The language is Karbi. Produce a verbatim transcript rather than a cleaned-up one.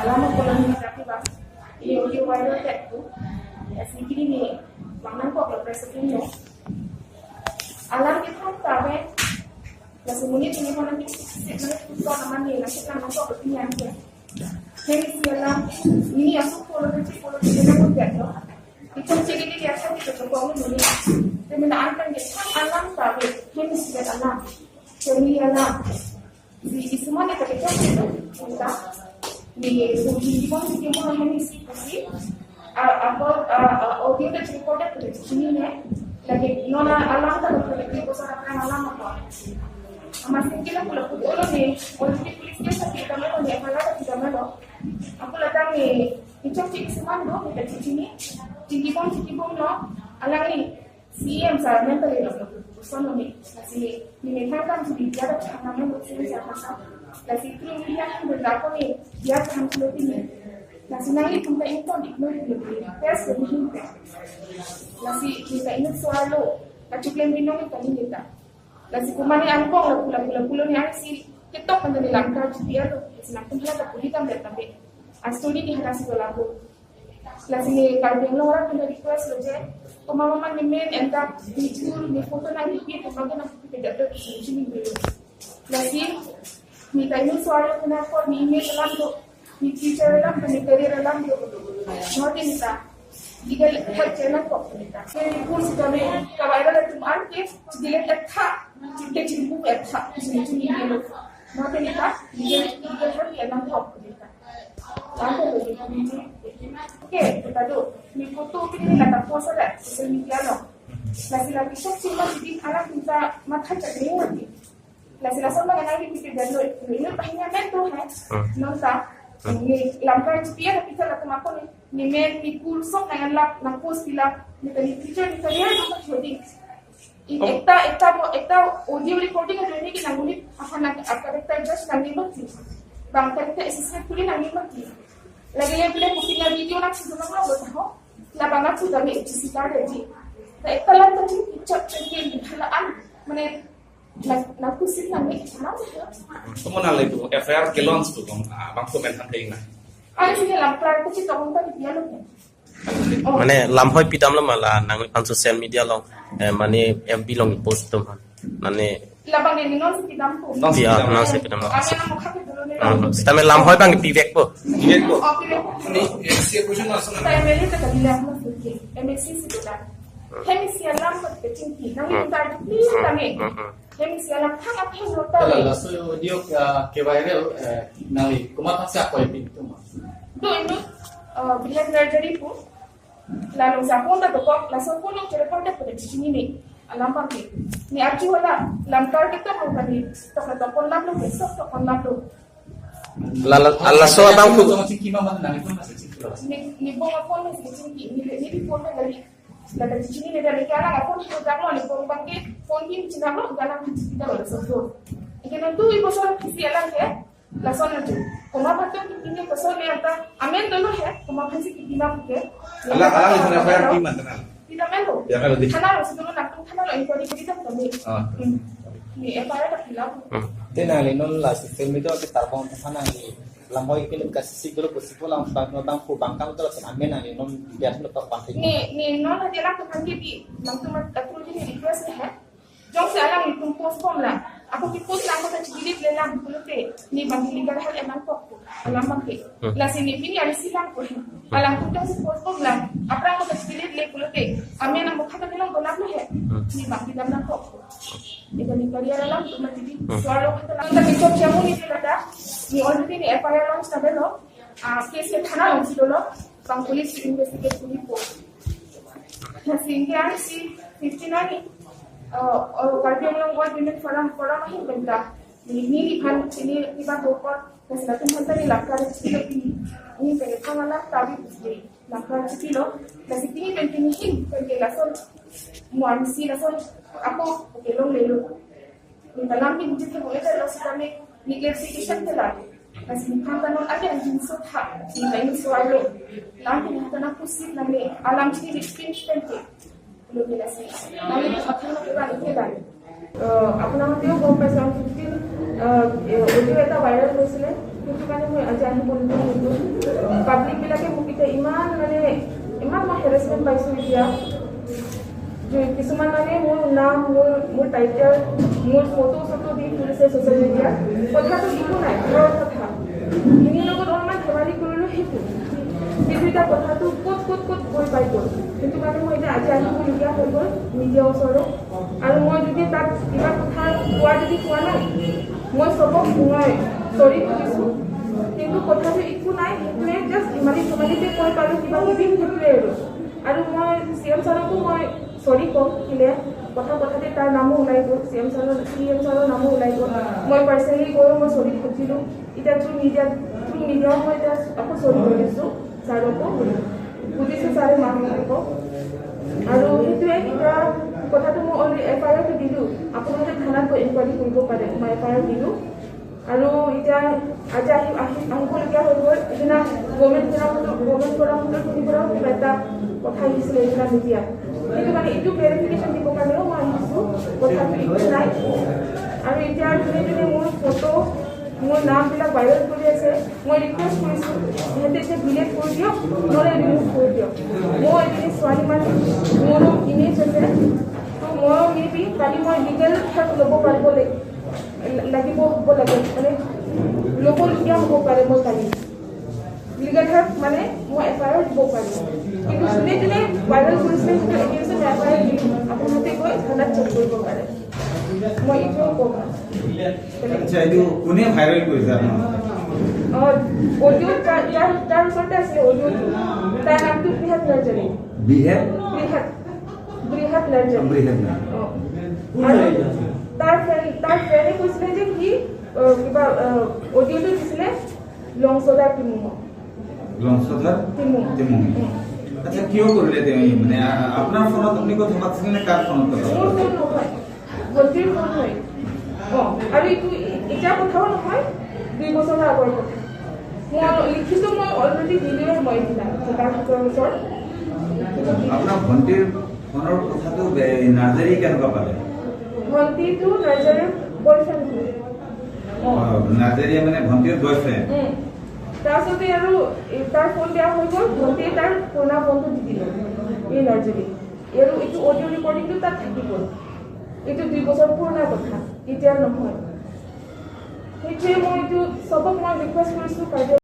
Lama koloni tapi ba, ini audio viral tet tu. Lasi pini ni, manang kok lo president lo. Alam kita tabe, lasi muni pini mana ni, sik mana tu nama ni, lasi manang kok lo pini yang ke. Hemisi alam, ini aku polo kecil, polo kecil nama tet lo. Itu jadi dia kan kita kok lo muni. Tapi na ankan dia, alam tabe, hemisi alam. Hemisi alam. Di isuman ni kami cek itu, kita di Bukit Tinggi pon, Bukit Tinggi pon hemisi kasi, ah, apa, ah, ah, audio ta recorded pada sini ni, lagi nona alam ta pada di kosa akan alam apa. Amat singkila pula putih lo ni, audio di police case tapi kami lo ni, apa lagi kami lo. Aku datang ni, icok cek isuman lo, kita cek sini, Tinggi pon, Tinggi pon lo, alang ni, C M sir, mentally lo, son lo ni, lasi ni, ni ni thang kam sini, dia ada thang nama lo, C M sir thang kam. Lasi kru ni yang berlaku ni, dia thang sini ni. Lasi nangli pun ta ington, ington, ington, test lo ni, test. Lasi kita ington soal lo, kachuklem binong ington ni kita. Lasi kumani angkong lo, pula, pula, pula ni ang si, ketok kan dari langkar G P R lo, lasi nangtum hala tak puli tam, tam, tam. Asturi di hana si berlaku. Lasi ni Karbi Anglong orang punya request lo je, pemahaman ni men entak ni tour ni foto nang ni pie pemahaman nang pie dapet solution ni dulu. Lasi ni kaini suara kena kor ni email alam do, ni teacher alam do, ni career alam do. Nanti ni ta, jika help channel kok ni ta. Ni kur si kami kawaira la tum an ke, jika etha, jika jimbu etha, solution ni dulu. Nanti ni ta, jika, jika help channel kok ni ta. Oke, kita do. Ni foto pini ni kata post ada social media lo. Lasi lagi sok sima sidi anak kita matha cakri mati. Lasi langsung mengenai di pikir dan lo ini pahinya mentu hai. Nonta. Ni langkar G P R kita laku mako ni. Ni men ni kur sok nang lap nang post pilap. Ni tadi teacher ni tadi ada tak jadi. In ekta, ekta mo, ekta audio recording ado ini ki nanguni apa nang apa character judge nangni mati. Bang character assessment puli nangni mati. Lagi yang pula buktinya video nang sudah nang lo tahu. Labangan sudah ni H C card aja. Na ekta lam tadi ucap tadi yang dihalaan. Mana nak nak kusip nangni mana ya? Kamu nang lagi F I R ke launch tu kamu, ah, bang komen sampai na. Ai sini langkar kuci tong tadi dia lo. Mane lamhoi pidam lo ma la nang pan social media along, eh, mane F B along post atum han. Mane labang ini non si pidam po. Non si pidam. Non si pidam lo. Kami nang mukha ke dulu ni. Ah, sitame lamhoi bang pivek po. Pivek po. Oh, pivek po. Ni, eh, si question langsung. Kita M L A kita bilang lo, M L A si kita. Hemisi alam ko kechingki. Nang ini target ni kami. Hemisi alam thang apheng lo ta. Laso audio ke, ke viral, eh, nangli komat sa koi pintu ma. Do inut, eh, behavior jadi pu. Lalu sa phone ta dokok, laso phone nang chere phone ta pada cicing ini. Alam pangki. Ni arju wala, langkar kita mau tadi, tok na tok phone lap lo, besok tok phone lap lo. Lala, laso abang pu. Ni, ni bong phone ni cicing ini, ni, ni phone na lagi. Lata cicing ini dari ke alang phone itu tak lo, ni phone bangke, phone ini cina lo, dalam cicing kita lo, so, so. Ikan itu ibu soal kisi alang ke, lason aja. Koma patut ini pasal ni anta, amen dulu ya, koma pansi kita ke. Alang, alang itu na F I R di mana, tenang? Tidak melu. Ya, kalau di. Karena harus dulu nak, karena lo inquiry kita kami. Ah. Hmm. Ni F I R tak bilang. Tenang, ni non la sistem itu kita bong tenang ni. Lamhoi ke lim kasisi grup kusipo lang bang bang pu bangkang tu langsung amen ani non dia tu lepas pantai. Ni, ni non hati lang tu kan di, nang tu mat aku ni request ni ha. Jongsi alang ni tum post bom la. Aku ki post lang ko ta delete le lang pulote. Ni bang legal hal emang kok pu. Alam bangke. Lasi ni pini ani silang pu. Alang tum jongsi post bom lang. Aphrang ko ta delete le pulote. Amen nang mukha ta ni long gonap lo he. Ni bang di dam nang kok pu. Ita ni career alam tu mati di. Soal lo kita lang. Kita bincang jamu ni kita dah. Ni already ni F I R launch ta lo. Ah, case ke thana along si dolo, bang police investigate kuri po. Na singke ani si fifteen ani, uh, uh, Karbi Anglong Board Women Forum, forum ahin benda. Ni, ni, ni phan, ni, ni phan bopor, na sila tum phan tadi langkar, sila ni, ni pene thang ala, tabi, ni, langkar, sila lo, na si pini pen pini hin, pen ke lason, muan si lason, ako, oke, long lelo. Ni ta lam pini jithe bole ta lo sitame ni clarification ke la. Lasi ni phan ta non ake anjing so tha. Ni ta ini so alo. Lam pini ta na kusip na me alam chini ni pin pin ke. Lo ke lasi. Nang ni pathan lo ke ba ke la. আহ, আপোনাৰ মতেও গম পাইছে, ফিফটিন, আহ, এ, অডিঅ' এটা ভাইৰেল হৈছিলে। সেইটো কাৰণে মই আজি আহিবলগীয়া হৈ গ'ল। পাব্লিকবিলাকে মোক এতিয়া ইমান মানে, ইমান মই হেৰেছমেণ্ট পাইছোঁ এতিয়া। যে কিছুমান মানে মোৰ নাম, মোৰ, মোৰ টাইটেল, মোৰ ফটো চটো দি ফুৰিছে ছ'চিয়েল মিডিয়াত। কথাটো একো নাই, ঘৰৰ কথা। মোৰ লগত অলপমান ধেমালি কৰিলোঁ সেইটো। কিন্তু এতিয়া কথাটো ক'ত, ক'ত, ক'ত গৈ পাই গ'ল। সেইটো কাৰণে মই এতিয়া আজি আহিবলগীয়া হৈ গ'ল মিডিয়াৰ ওচৰত। আৰু মই যদি তাত কিবা কথা কোৱা যদি কোৱা নাই, মই চবক মই চৰি খুজিছোঁ। কিন্তু কথাটো একো নাই, সেইটোৱে জাষ্ট ধেমালি ধেমালিতে কৈ পালোঁ কিবা কিবি সেইটোৱে আৰু। আৰু মই চি এম ছাৰকো মই চৰি কওঁ, কিলে কথা কথাতে তাৰ নামো ওলাই গ'ল, চি এম ছাৰৰ, চি এম ছাৰৰ নামো ওলাই গ'ল। মই পাৰ্চনেলি গৈও মই চৰি খুজিলোঁ। এতিয়া থ্ৰু মিডিয়া, থ্ৰু মিডিয়াও মই এতিয়া আকৌ চৰি খুজিছোঁ ছাৰকো। বুজিছে ছাৰে মাক বাপেকক। আৰু সেইটোৱে এতিয়া কথাটো মই অলৰেডি এফ আই আৰটো দিলোঁ, আপোনালোকে থানাত গৈ ইনকুৱাৰী কৰিব পাৰে, মই এফ আই আৰ দিলোঁ। আৰু এতিয়া আজি আহি, আহি, আহিবলগীয়া হৈ গ'ল। সেইদিনা গভৰ্ণমেণ্ট ফৰামতো, গভৰ্ণমেণ্ট ফৰামতো শুনি পৰা কিবা এটা কথা আহিছিলে সেইদিনা মিডিয়াত। সেইটো কাৰণে এইটো ক্লেৰিফিকেশ্যন দিবৰ কাৰণেও মই আহিছোঁ, কথাটো একো নাই। আৰু এতিয়া যোনে যোনে মোৰ ফটো, মোৰ নামবিলাক ভাইৰেল কৰি আছে, মই ৰিকুৱেষ্ট কৰিছোঁ, সিহঁতে এতিয়া ডিলিট কৰি দিয়ক, নহ'লে ৰিমুভ কৰি দিয়ক। মই এজনী ছোৱালী মানুহ, মোৰো ইমেজ আছে, তো ময়ো মে বি কালি মই লিগেল হেল্প ল'ব পাৰিব লা-, লাগিব, হ'ব লাগে, মানে ল'বলগীয়া হ'ব পাৰে মই কালি। লিগেল হেল্প মানে মই এফ আই আৰ দিব পাৰিম, কিন্তু যোনে যোনে ভাইৰেল কৰিছিলে সেইটো এগেইনষ্টত মই এফ আই আৰ দিম, আপোনালোকে গৈ থানাত চেক কৰিব পাৰে। মই এইটোৱে ক'ম। আচ্ছা, এইটো কোনে ভাইৰেল কৰিছে আপোনাৰ? অ, অডিঅ' তাৰ, তাৰ, তাৰ ওচৰতে আছিলে অডিঅ'টো। তাৰ নামটো বৃহৎ নাৰ্জাৰী। বৃহৎ? বৃহৎ, বৃহৎ নাৰ্জাৰী। বৃহৎ নাৰ্জাৰী। অ। আৰু তাৰ ফ্ৰেণ্ড, তাৰ ফ্ৰেণ্ডে কৈছিলে যে সি, অ, কিবা, অ, অডিঅ'টো দিছিলে লংচদাৰ টিমুঙক। লংচদাৰ? টিমুং। টিমুং। উম। আচ্ছা, কিয় কৰিলে তেওঁ এই? মানে, আ-, আপোনাৰ ফোনত আপুনি কথা পাতিছিলে নে কাৰ ফোনত কথা মোৰ পাতিছিলে? ফোন নহয়, ভণ্টিৰ ফোন হয়। অ, আৰু এইটো ই-, এতিয়া কথাও নহয়, দুই বছৰৰ আগৰ কথা। মই লিখিছোঁ, মই অলৰেডি দিলোঁৱে মই এইদিনা, তাৰ ওচৰত। আপোনাৰ ভণ্টিৰ ফোনৰ কথাটো বে-, নাৰ্জাৰী কেনেকুৱা পালে? ভণ্টিটো নাৰ্জাৰীৰ বয়ফ্ৰেণ্ড হয়। অ। অ, নাৰ্জাৰীয়ে মানে ভণ্টিৰ বয়ফ্ৰেণ্ড? উম। তাৰপিছতে আৰু এই তাৰ ফোন বেয়া হৈ গ'ল, ভণ্টিয়ে তাৰ পুৰণা ফোনটো দি দিলে এই নাৰ্জাৰীক। আৰু এইটো অডিঅ' ৰেকৰ্ডিংটো তাত থাকি গ'ল। এইটো দুই বছৰ পুৰণা কথা, এতিয়াৰ নহয়। সেইটোৱে মই এইটো চবক মই ৰিকুৱেষ্ট কৰিছোঁ, কাৰ্বি